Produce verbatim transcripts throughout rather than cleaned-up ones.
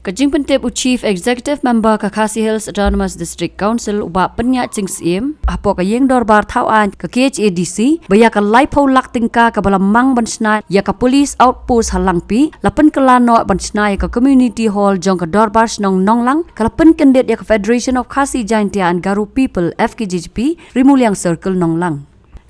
Ka jingpyntip u Chief Executive Member ka Khasi Hills Autonomous District Council u Bah Pynïaid Sing Syiem hapoh ka ïing dorbar thaw aiñ ka K H A D C ba ïa ka laiphew lak tyngka kaba la mang ban shna ïa ka police outpost ha Langpih la pynkylla noh ban shna ïa ka community hall jong ka dorbar shnong Nonglang, ka la pynkyndit ïa ka Federation of Khasi Jaintia and Garo People, F K J G P, Ri Muliang Circle, Nonglang.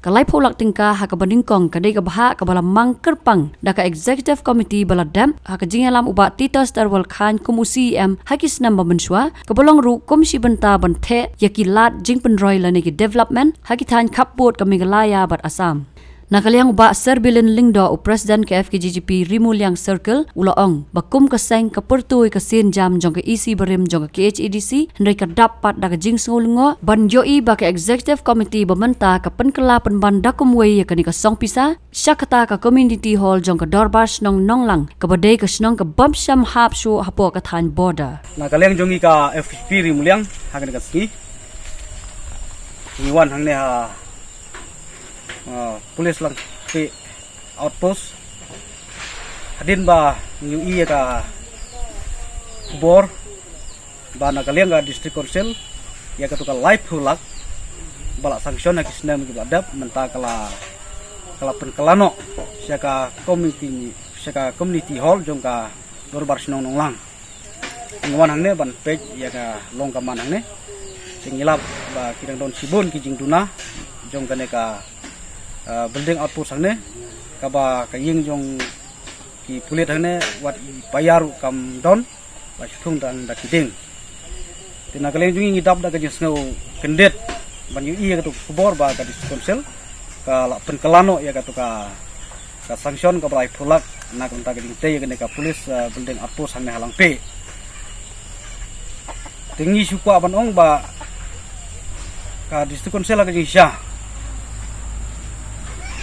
Ka laiphew lak tyngka ha kaba nyngkong ka dei ka bhah kaba la mang kyrpang da ka Executive Committee ba la dep ha ka jingïalam u Bah Titus Terwal Chyne kum u C E M ha ki snem ba mynshuwa, kaba long ruh kum shi bynta ban theh ïa ki lad jingpynroi lane ki development ha ki thaiñ khappud ka Meghalaya bad Assam. Na ka liang u Bah Serbilin Lyngdoh, u President ka F K J G P Ri Muliang Circle, u la ong ba kum ka seng ka pyrthuh ïa ka sienjam jong ka E C barim jong ka K H A D C, hynrei ka dap pat da ka jingsngew lyngngoh ban ïohi ba ka Executive Committee ba mynta ka pynkylla pynban da kumwei ïa kane ka song pisa sha kata ka community hall jong ka dorbar shnong Nonglang, kaba dei ka shnong ka bym shym hap shuh hapoh ka thaiñ border. Na ka liang jong ngi ka F K J G P Ri Muliang, ha kane ka sngi ngi wan hangne ha, ah, Police Langpih Outpost. Hadien ba ngi ïohi ïa ka khubor ba na ka liang ka District Council ïa katu ka laiphew lak ba la sanction ha ki snem kiba la dep, mynta ka la, ka la pynkylla noh sha ka community, sha ka community hall jong ka dorbar shnong Nonglang. Ngi wan hangne ban peit ïa ka long ka man hangne. Te ngi lap ba ki dang don shibun ki jingduna jong kane ka, ah, building outpost hangne, kaba ka ïing jong ki pulit hangne wat i paia ruh kam don, ba shu thung tang da ki dieng. Te na ka liang jong ngi ngi dap da ka jingsngew kyndit ban ïohi ïa katu ka khubor ba ka District Council ka la pynkylla noh ïa katu ka, ka sanction kaba laiphew lak na ka bynta ka jingtei ïa kane ka police, ah, building outpost hangne ha Langpih. Te ngi shu kwah ban ong ba ka District Council ha ka jingshisha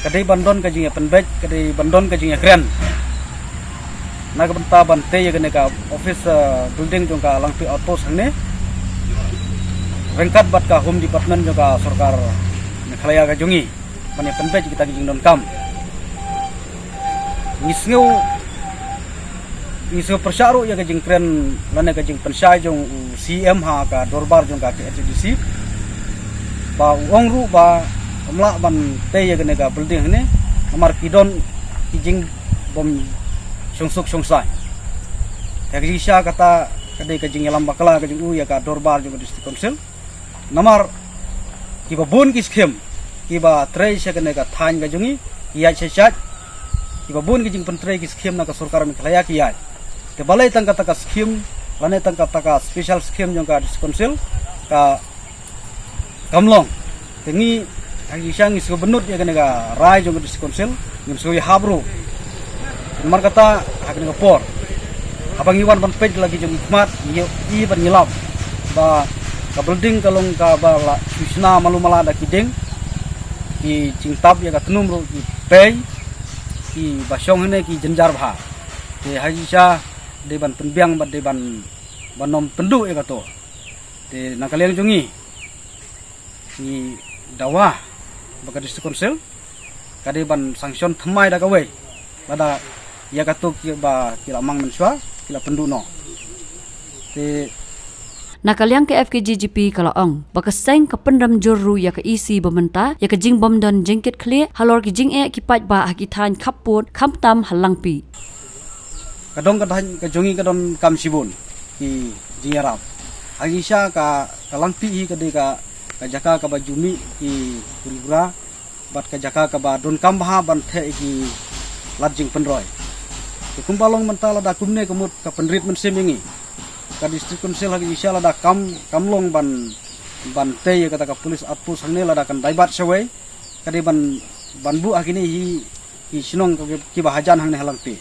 ka dei ban don ka jingïapynbeit, ka dei ban don ka jingïakren na ka bynta ban tei ïa kane ka office, ah, building jong ka Langpih Outpost hangne ryngkat bad ka Home Department jong ka sorkar Meghalaya ka jong ngi ban ïapynbeit ïa kita ki jingdonkam. Ngi sngew, ngi sngew pyrshah ruh ïa ka jingkren lane ka jingpynshai jong u C E M ha ka dorbar jong ka K H A D C ba u ong ruh ba ym lah ban tei ïa kane ka building hangne namar ki don ki jingbym shongsuk shongsaiñ. Te ka jingshisha kata ka dei ka jingïalam bakla ka jong u ïa ka dorbar jong ka District Council. Namar kiba bun ki skhim kiba trei sha kane ka thaiñ ka jong ngi ki ïaid shai shai. Kiba bun ki jingpyntrei ki skhim na ka sorkar Meghalaya ki ïaid. Te balei tang kata ka skhim lane tang kata ka special skhim jong ka District Council ka kam long. Te ngi ha ka jingshisha ngi shu bynnud ïa kane ka rai jong ka District Council, ngim shu ïahap ruh. Namar kata ha kane ka por haba ngi wan ban peit la ki jong ngi khmat, ngi ïohi bad ngi lap ba ka building ka long kaba la shu shna malu mala da ki dieng, ki jingtap ïa ka tnum ruh ki pei, kiba shong hangne ki jynjar bha. Te ha ka jingshisha dei ban pynbiang bad dei ban, ban ym pynduh ïa kato. Te na ka liang jong ngi ngi dawa ba ka District Council ka dei ban sanction thymmai da kawei lada ïa kato kiba ki la mang mynshuwa ki la pynduh noh. Te na ka liang ka F K J G P ka la ong ba ka seng ka pynrem jur ruh ïa ka E C ba mynta ïa ka jingbym don jingkitkhlieh halor ki jingeh ki paidbah ha ki thaiñ khappud khamtam ha Langpih. Ka dong ka thaiñ ka jong ngi ka donkam shibun ki jingïarap. Ha ka jingshisha ka, ka Langpih hi ka dei ka, ka jaka kaba ju mih ki huri hura bad ka jaka kaba donkam bha ban theh ki lad jingpynroi. Te kumba long mynta lada kumne ka mut ka pynrit mynsiem ïa ngi. Ka District Council ha ka jingshisha lada kam, kam long ban, ban tei ïa kata ka police outpost hangne lada kan dei bad shawei ka dei ban, ban buh ha kine hi ki shnong ka, kiba hajan hangne ha Langpih.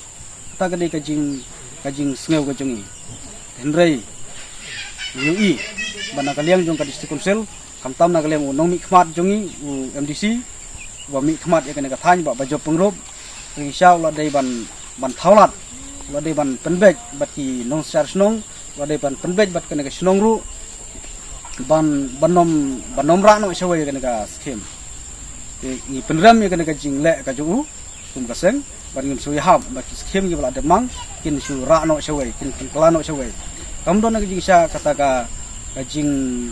Kata ka dei ka jing, ka jingsngew ka jong ngi. Hynrei ngi ïohi ba na ka liang jong ka District Council khamtam na ka liang u nongmihkhmat jong ngi u M D C uba mihkhmat ïa kane ka thaiñ Bah Bajop Pyngrope, ha ka jingshisha u la dei ban, ban thaw lad, u la dei ban pynbeit bad ki nongsynshar shnong, u la dei ban pynbeit bad kane ka shnong ruh ban, ban ym, ban ym rah noh shawei ïa kane ka skhim. Te ngi pynrem ïa kane ka jingleh ka jong u kum ka seng. Ban ngim shu ïahap ba ki skim kiba la dep mang kin shu rah noh shawei, kin pynkylla noh shawei. Kam don ka jingshisha kata ka, ka jing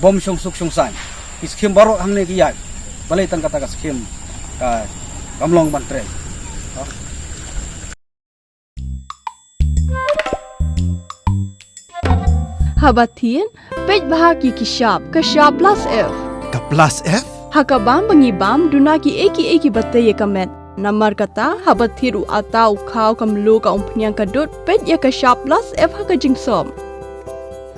bom shong suk shong saiñ. Ki skim baroh hangne ki ïaid. Balei tang kata ka skim ka kam long ban trei. Haba thied, peit bha ki ki shap, ka shap plus F. Ka plus F? Ha ka bam ba ngi bam, duna ki ei ki ei kiba tei ïa ka met. Namar kata, haba thied u atta, u khaw, ka mluh, ka umphniang, ka dud, peit ïa ka shap plus F ha ka jingsop.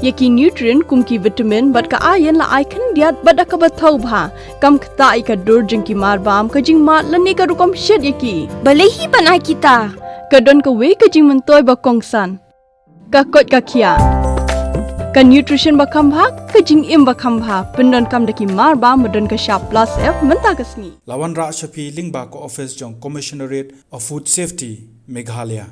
Ïa ki nutrient kum ki vitamin bad ka iron la ai khyndiat bad da kaba thaw bha. Kam ktah ïa ka dur jong ki mar bam, ka jingmad lane ka rukom shet ïa ki. Balei hi ban ai kita? Ka don kawei ka jingmyntoi ba kongsan. Ka koit ka khiah. Ka nutrition ba kham bha, ka jingim ba kham bha. Pyndonkam da ki mar bam ba don ka shap plus F mynta ka sngi. La wanrah sha phi lyngba ka office jong Commissionerate of Food Safety, Meghalaya.